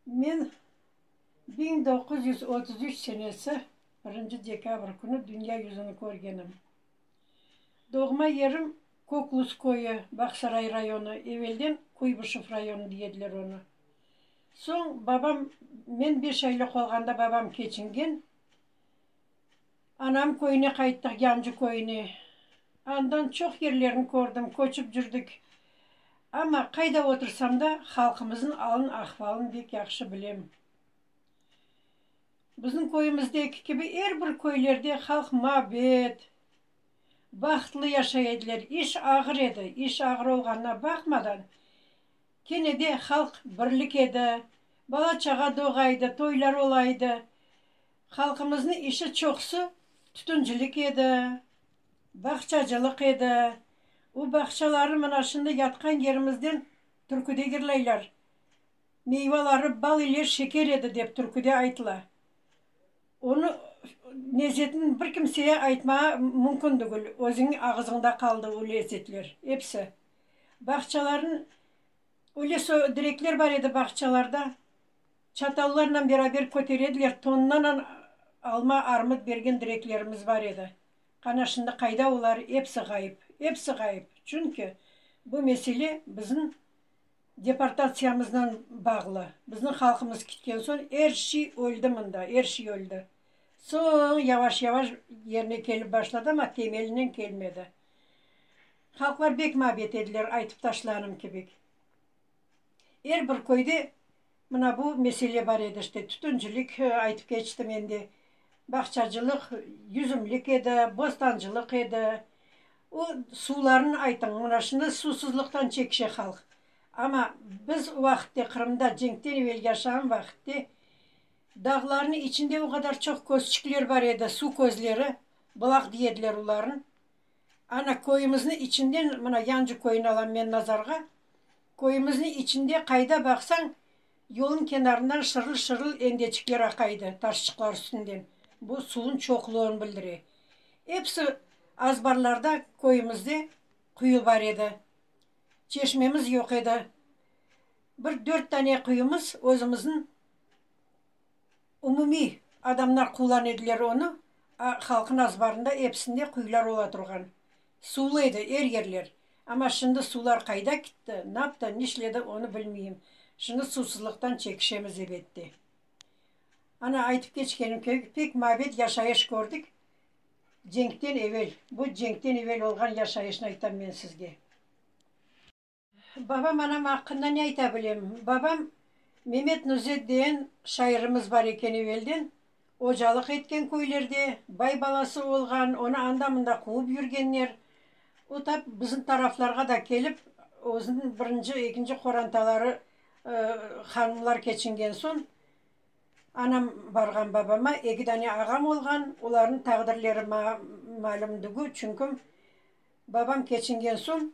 Men 1933 senesi birinci dekabr künü dünya yüzüni körgenim. Doğma yerim Kokluz köyü, Bağsaray rayonı, evelden Kuybışev rayonı dey ediler onı. Soñ babam, men beş aylıq olğanda babam keçingen, Anam köyüne qayttıq, Yancı köyüne. Andan çoq yerlerni kördim, köçip cürdik. Amma qayda otursam da, halqımıznıñ alın-ahvalın bek yahşı bilem. Bizim köyümizdeki kibi er bir köylerde halq muabbet, bahtlı yaşay ediler. İş ağır edi, iş ağır olğanına baqmadan, kene de halq birlik edi, bala-çağa doğaydı, toylar olaydı. Halqımıznıñ işi çoqusı tütüncilik edi, bağçacılıq edi. O bağçaları mına şimdi yatqan yerimizden türküde yırlaylar. Meyvaları bal ile şeker edi dep türküde aytıla. Onı lezetini bir kimseye aytmağa mümkün degil, özüñniñ ağızıñda qaldı o lezetler, episi. Bağçalarnıñ öyle direkler bar edi bağçalarda, Çatallarnen beraber köterediler, tonnanen alma, armut bergen direklerimiz bar edi. Qana şimdi qayda olar, episi ğayıp, episi ğayıp. Çünki bu mesele bizim deportatsiyamıznen bağlı. Bizim halqımız ketken soñ er şey öldi mında, er şey öldi. Soñ yavaş-yavaş yerine kelip başladı, amma temelinen kelmedi. Halqlar bek mabet ediler, aytıp taşlanım kibik. Er bir köyde mına bu mesele bar edi, işte, tütüncilik, aytıp keçtim endi, bağçacılıq, yüzümlik edi, bostancılıq edi. O suvlarnı aytıñ, mına şimdi suvsuzlıqtan çekişe halq. Amma biz o vaqıtte Qırımda cenkten evel yaşağan vaqıtte dağlarnıñ içinde o qadar çoq közçikler bar edi, suv közleri, bulaq dey ediler olarnı. Ana, köyümizniñ içinden, mına Yancı köyüni alam men nazarğa, köyümizniñ içinde qayda baqsañ, yolnıñ kenarından şırıl-şırıl endeçikler aqaydı, taşçıqlar üstünden. Bu suvnıñ çoqluğını bildire. Episi azbarlarda köyümizde quyu bar edi. Çeşmemiz yoq edi. Bir dört tane quyumız özümizniñ Umumiy adamlar qullan ediler onı, a halqın azbarında episinde quyular ola turğan. Suvlı edi er yerler. Amma şimdi suvlar qayda kitti, naptı, nişledi onı bilmeyim. Şimdi suvsızlıqtan çekişemiz ebette. Ana, aytıp keçkenim kibi, pek mabet yaşayış kördik cenkten evel. Bu cenkten evel olğan yaşayışnı aytam men sizge. Babam anam aqqında ne ayta bilem? Babam Memet Nuzet degen şairimiz bar eken evelden, ocalıq etken köylerde, bay balası olğan, onı anda-mında quvıp yürgenler. O tap bizim taraflarğa da kelip, özüniñ birinci, ekinci qorantaları hanımlar keçingen soñ, anam barğan babama, eki dane ağam olğan, olarnıñ taqdirleri maña malüm degil, çünki babam keçingen soñ,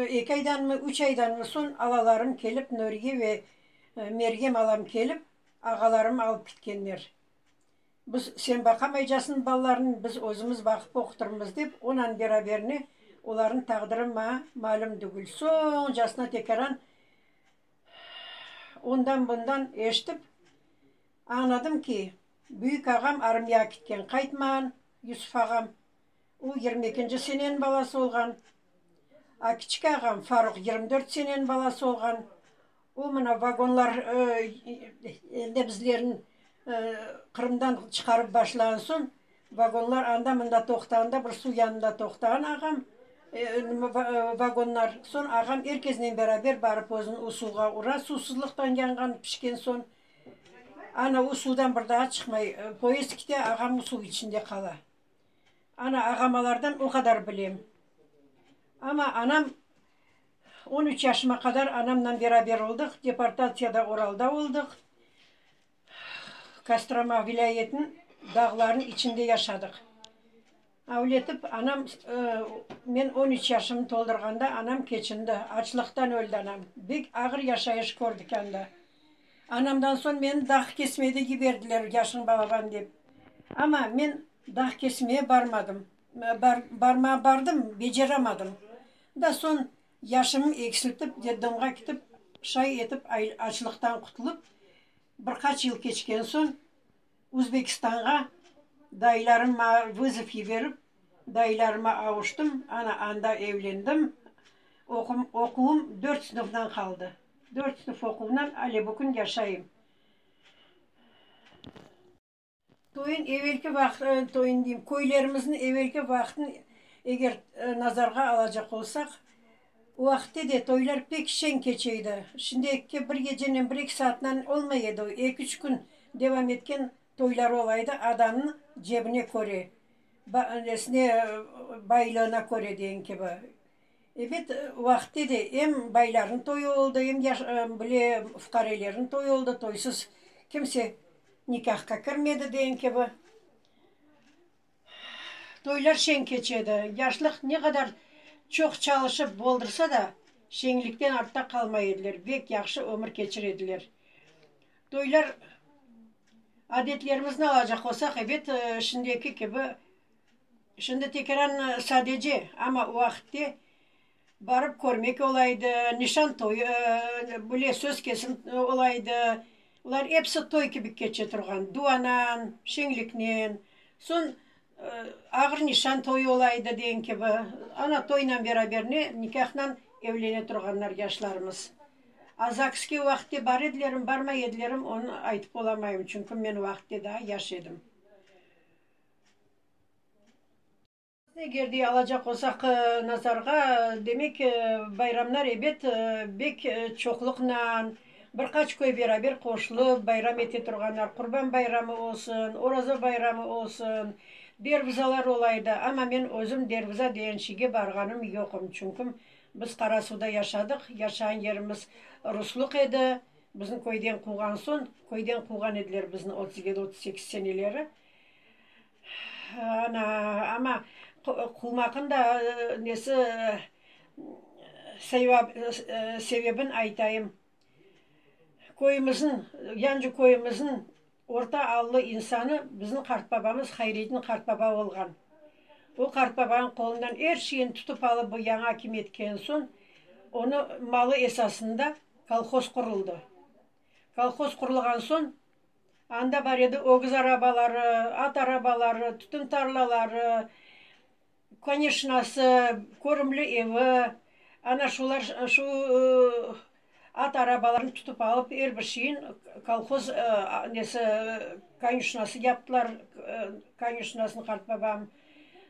Eki aydanmı, üç aydanmı soñ alalarım kelip, Nuriye ve Meryem alam kelip, ağalarım alıp ketkenler. Biz, sen baqamaycasıñ balalarnı, biz özümiz baqıp oqutırmız, dep, onan beraberine olarnıñ taqdiri maña malüm tügül. Soñcasına tekaran ondan-bundan eşitip, añladım ki, büyük ağam armiyağa ketken, qaytmağan, Yusuf ağam. O, 22-nci seneniñ balası olğan. A kiçik ağam Faruq 24 seneniñ balası olğan. O, mına vagonlar elde bizlerni Qırımdan çıqarıp başlağan soñ, vagonlar anda-mında toqtağanda, bir suv yanında toqtağan ağam, vagonlar. Soñ ağam er kesnen beraber barıp özüni o suvğa ura, suvsuzlıqtan yanğan, pişken soñ. Ana, o suvdan bir daa çıqmay. Poyezd kete, ağam o suv içinde qala. Ana, ağamalardan o qadar bilem. Amma anam, on üç yaşıma qadar anamnan beraber oldıq, deportatsiyada Uralda oldıq, Kostroma vilâyetiniñ dağlarınıñ içinde yaşadıq. Avletip, anam, men on üç yaşımnı toldurğanda anam keçindi, açlıqtan öldi anam. Bek ağır yaşayış kördik anda. Anamdan soñ meni dağ kesmege de yiberdiler, yaşıñ balaban dep. Amma men dağ kesmege barmadım. Barmağa bardım, beceramadım. Da soñ yaşımı eksiltip, detdomğa ketip. Şay etip açlıqtan qutulıp, bir qaç yıl keçken soñ Uzbekistanğa dayılarım maña vızov yiberip, dayılarıma avuştım, ana anda evlendim. Oqum, oquvım dört sınıfnan qaldı. Dört sınıf oquvnan ale bu kün yaşayım. Toyun evelki vaqıt, toyun deyim, köylerimizniñ evelki vaqtın eger nazarğa alacaq olsaq, o vaqıtte de toylar pek şeñ keçe edi. Şimdiki bir gecenen, bir-eki saatnen olmay edi o, eki-üç kün devam etken toylar ola edi, adamnıñ cebine köre, nesine, baylığına köre degen kibi. Ebet, o vaqıtte de em baylarnıñ toyu oldı, em yaş, bile fuqarelerniñ toyu oldı, toysuz kimse nikâhqa kirmedi degen kibi. Toylar şeñ keçe edi. Yaşlıq ne qadar çoq çalışıp boldursa da, şeñlikten artta qalmay ediler, bek yahşı ömür keçire ediler. Toylar adetlerimizni alacaq olsaq, ebet, şimdiki kibi Şimdi tekrar sadece, amma o vaqıtte barıp körmek ola edi, nişan toyu, böyle söz kesim ola edi. Olar episi toy kibi keçe turğan, duanan, şeñliknen. Soñ ağır nişan toyu ola edi degen kibi. Ana toynan beraber ne, nikâhnan evlene turğanlar yaşlarımız. A ZAGSke o vaqıtte bar edilermi, barmay edilermi, onı aytıp olamayım, çünki men o vaqıtte daa yaş edim. Eger de alacaq olsaq nazarğa, demek, bayramlar ebet bek çoqluqnan, bir qaç köy beraber qoşulıp bayram ete turğanlar, Qurban bayramı olsun, Oraza bayramı olsun, dervizalar ola edi. Amma men özüm derviza degen şeyge barğanım yoqım, çünkim biz Qarasuvda yaşadıq, yaşağan yerimiz rusluq edi, bizni köyden quvğan soñ, köyden quvğan ediler bizni 37, 38 seneleri. Ana, amma quvmaqnıñ da nesi, sebebin aytayım. Köyümizniñ, Yancı köyümizniñ orta allı insanı bizim qartbabamız Hayredin qartbaba olğan. O qartbabanıñ qolundan er şeyni tutıp alıp bu yañı akimiyet kelgen soñ, onı malı esasında kolhoz quruldı. Kolhoz qurulğan soñ, Anda bar edi ögüz arabaları, at arabaları, tütün tarlaları, konüşnası, körümli evi. Ana şular, şu at arabalarını tutıp alıp, er bir şeyin kolhoz nesi, konüşnası yaptılar, konüşnasını qartbabam.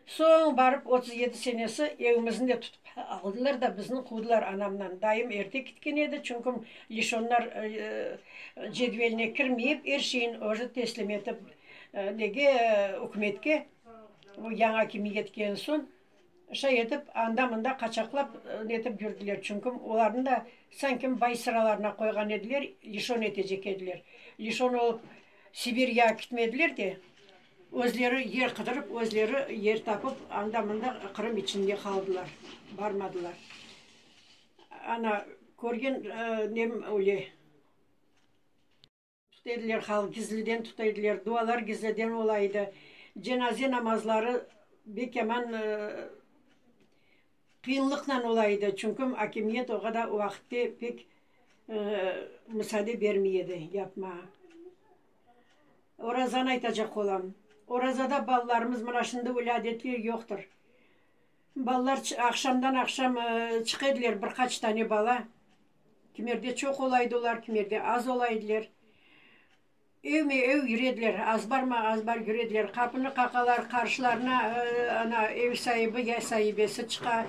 Soñ barıp 37 senesi evimizni de tutıp aldılar da bizni quvdılar anamnan. Dayım erte kitken edi, çünki lişonlar cedveline kirmeyip, er şeyin özü teslim etip nege, ükümetke, bu yañı akimiyet kelgen soñ, şay etip anda-mında qaçaqlap netip yürdiler, çünki olarnı da sanki bay sıralarına qoyğan ediler, lişon etecek ediler. Lişon olıp Sibiryağa kitmediler de. Özleri yer qıdırıp, özleri yer tapıp, anda-mında Qırım içinde qaldılar, barmadılar. Ana, körgen nem öyle. Tuta ediler halq, gizliden tuta ediler, dualar gizliden ola edi. Cenaze namazları bek yaman qıyınlıqnen ola edi, çünki akimiyet oğa da o vaqıtte pek musaade bermey edi yapmağa. Orazanı aytacaq olam. Orazada balalarımız, mına şimdi öyle adetler yoqtır. Balalar aqşamdan aqşam çıqa ediler, bir qaç tane bala. Kimerde çoq ola edi olar, kimerde az ola ediler. Evme-ev yüre ediler, azbarma-azbar yüre ediler. Qapını qaqalar, qarşılarına ana ev saibi ya saibesi çıqa.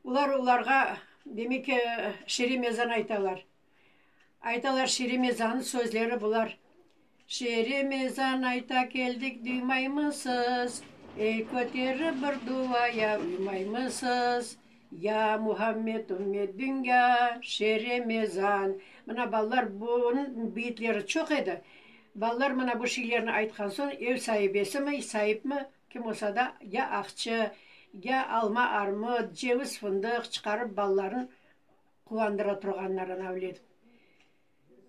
Olar olarğa, demek ki, şeremezan aytalar. Aytalar Şeremezanıñ sözleri bular, Şeremezan ayta keldik duymaymısız, El köterip bir duaya uymaymısız, Ya Muhammed ümmet dünya, Şeremezan. Mına balalar bunıñ beyitleri çoq edi. Balalar mına bu şeylerni aytqan soñ ev saibesimi, saipmi, kim olsa da ya aqça, ya alma, armut, ceviz, fındıq çıqarıp balaların Quvandıra turğanlar ana öyle etip.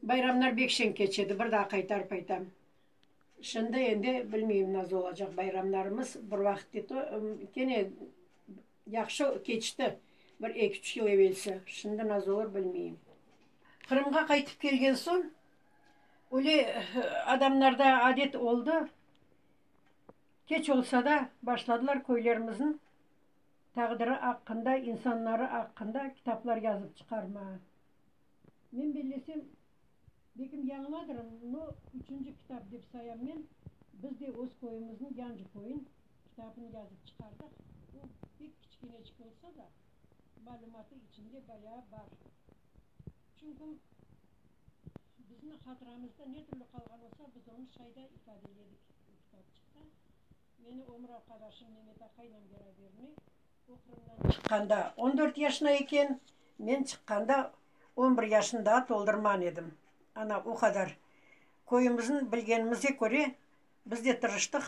Bayramlar bek şeñ keçedi, bir daa qaytarıp aytam. Şimdi endi bilmeyim nasıl olacaq bayramlarımız, bir vaqıt kene yahşı keçti, bir eki-üç yıl evelsi, şimdi nasıl olur bilmeyim. Qırımğa qaytıp kelgen soñ, öyle adamlarda adet oldı, keç olsa da, başladılar köylerimizniñ taqdiri aqqında, insanları aqqında kitaplar yazıp çıqarmağa. Men bellesem, belkim yañıladırım, no, üçünci kitap dep sayam men, biz de öz köyümizniñ, Yancı köyün kitabını yazıp çıqardıq. O pek kiçkeneçik olsa da, malümatı içinde bayağı bar. Çünki bizim hatıramızda ne türlü qalğan olsa, biz onı şayda ifadeledik o kitapçıqta. Meni ömür arqadaşım Memet aqaynen beraberine o Qırımdan çıqqanda on dört yaşına eken, men çıqqanda on bir yaşını daa toldurman edim. Ana, o qadar. Köyümüzni bilgenimizge köre, biz de tırıştıq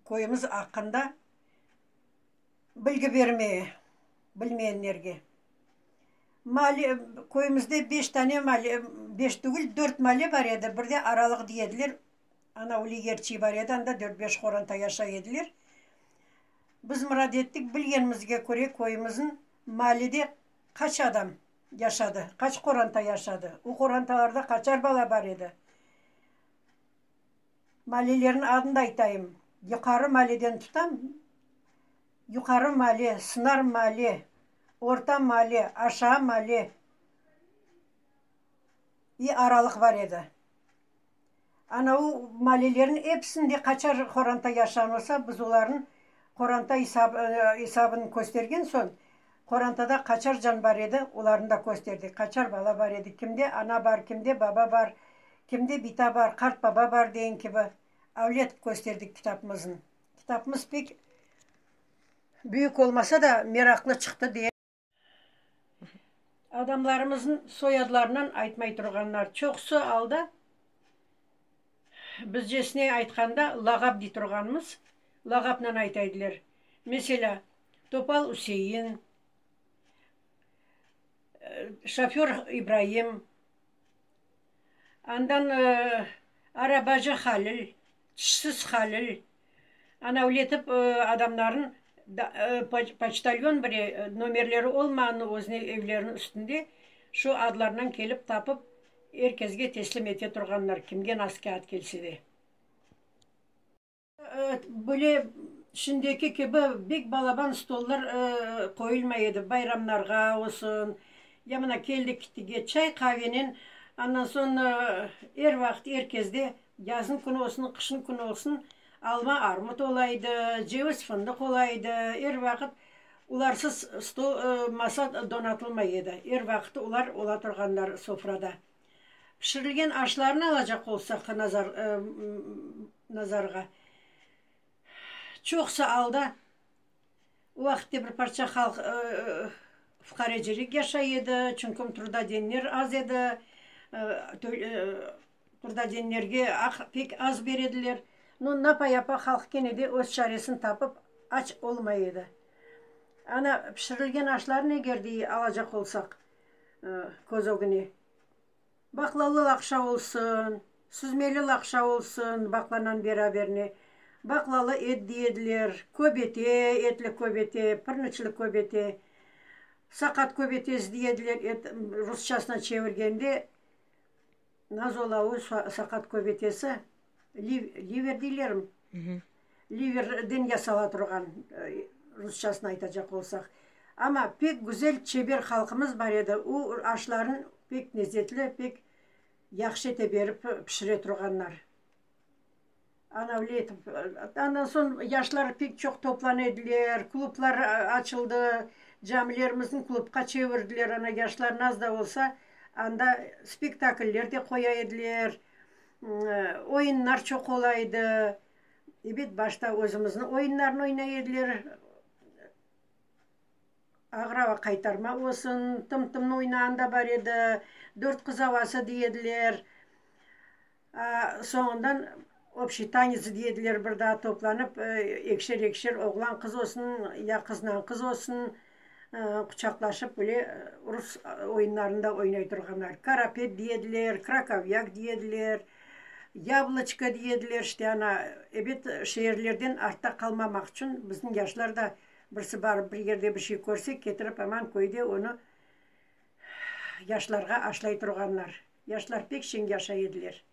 köyümiz aqqında bilgi bermeye bilmeyenlerge. Male, köyümizde beş tane male, beş tügül, dört male bar edi, bir de aralıq diy ediler, ana öyle yerçiy bar edi, anda dört-beş qoranta yaşay ediler. Biz murad ettik, bilgenimizge köre köyümizniñ malede qaç adam yaşadı, qaç qoranta yaşadı, o qorantalarda qaçar bala bar edi. Malelerniñ adını da aytayım, Yuqarı maleden tutam, Yuqarı male, Sınar male, Orta male, Aşağı male i aralıq bar edi. Ana o malelerniñ episinde qaçar qoranta yaşağan olsa, biz olarnıñ qoranta esabını köstergen soñ, qorantada qaçar can bar edi, olarnı da kösterdik. Qaçar bala bar edi, kimde ana bar, kimde baba bar, kimde bita bar, qartbaba bar degen kibi avle etip kösterdik kitapımıznı. Kitapımız pek büyük olmasa da, meraqlı çıqtı diye. Adamlarımıznıñ soyadlarınan aytmay turğanlar. Çoqusı alda, bizcesine aytqanda, lağap dey turğanmız, lağapnan ayta ediler. Meselâ, Topal Üsein, şoför İbraim, andan arabacı Halil, tişsiz Halil, Ana öyle etip adamların poçtalyon bile nomerleri olmağanı özüne evleriniñ üstünde şu adlarınan kelip tapıp er kesge teslim ete turğanlar, kimge nasıl kâğıt kelse de. Böyle şimdiki kibi bek balaban stollar qoyulmay edi, bayramlarğa olsun, ya mına keldik-kittige çay qavenen, andan soñ er vaqıt er kezde Yazın künü olsun, qışın künü olsun, alma, armut ola edi, ceviz, fındıq ola edi. Er vaqıt ularsız stol, masa donatılmay edi. Er vaqıt ular ola turğanlar sofrada. Pişirilgen aşlarnı alacaq olsaq nazar nazarğa, çoqusı alda O vaqıtte bir parça halq fuqarecilik yaşay edi, çünki trudodenler az edi, trudodenlerge aq pek az berediler. No, napa-yapa halq kene de öz çaresini tapıp, aç olmay edi. Ana, pişirilgen aşlarnı eger de alacaq olsaq köz ögüne, Baqlalı laqşa olsun, süzmeli laqşa olsun baqlanan beraberine. Baqlalı et dey ediler, köbete, etli köbete, pırnıçlı köbete, saqat köbetesi dey ediler, et, rusçasına çevirgende naz ola o saqat köbetesi, liver deylermi? Liverden yasala turğan, rusçasını aytacaq olsaq. Amma pek güzel, çeber halqımız bar edi, o aşlarnı pek lezetli, pek yahşı ete berip pişire turğanlar. Ana öyle etip, andan soñ yaşlar pek çoq toplana ediler, klublar açıldı, camilerimizni klubqa çevirdiler, ana yaşlarnı az da olsa anda spektakller de qoya ediler, oyunlar çoq ola edi. Ebet, başta özümizniñ oyunlarnı oynay ediler, ağır ava qaytarma olsun, tım-tımnı oynağan da bar edi, dört qız avası dey ediler. Soñundan obşiy tanets dey ediler, bir daa toplanıp, ekişer-ekişer oğlan qız olsun, ya qıznan qız olsun, quçaqlaşıp böyle rus oyunlarını da oynay turğanlar. Karapet dey ediler, krakovyak dey ediler. Yabloçka dey ediler, işte ana, ebet, şeerlerden artta qalmamaq içün bizim yaşlar da birisi barıp bir yerde bir şey körse, ketirip aman köyde onı. yaşlarğa aşlay turğanlar. Yaşlar pek şeñ yaşay ediler.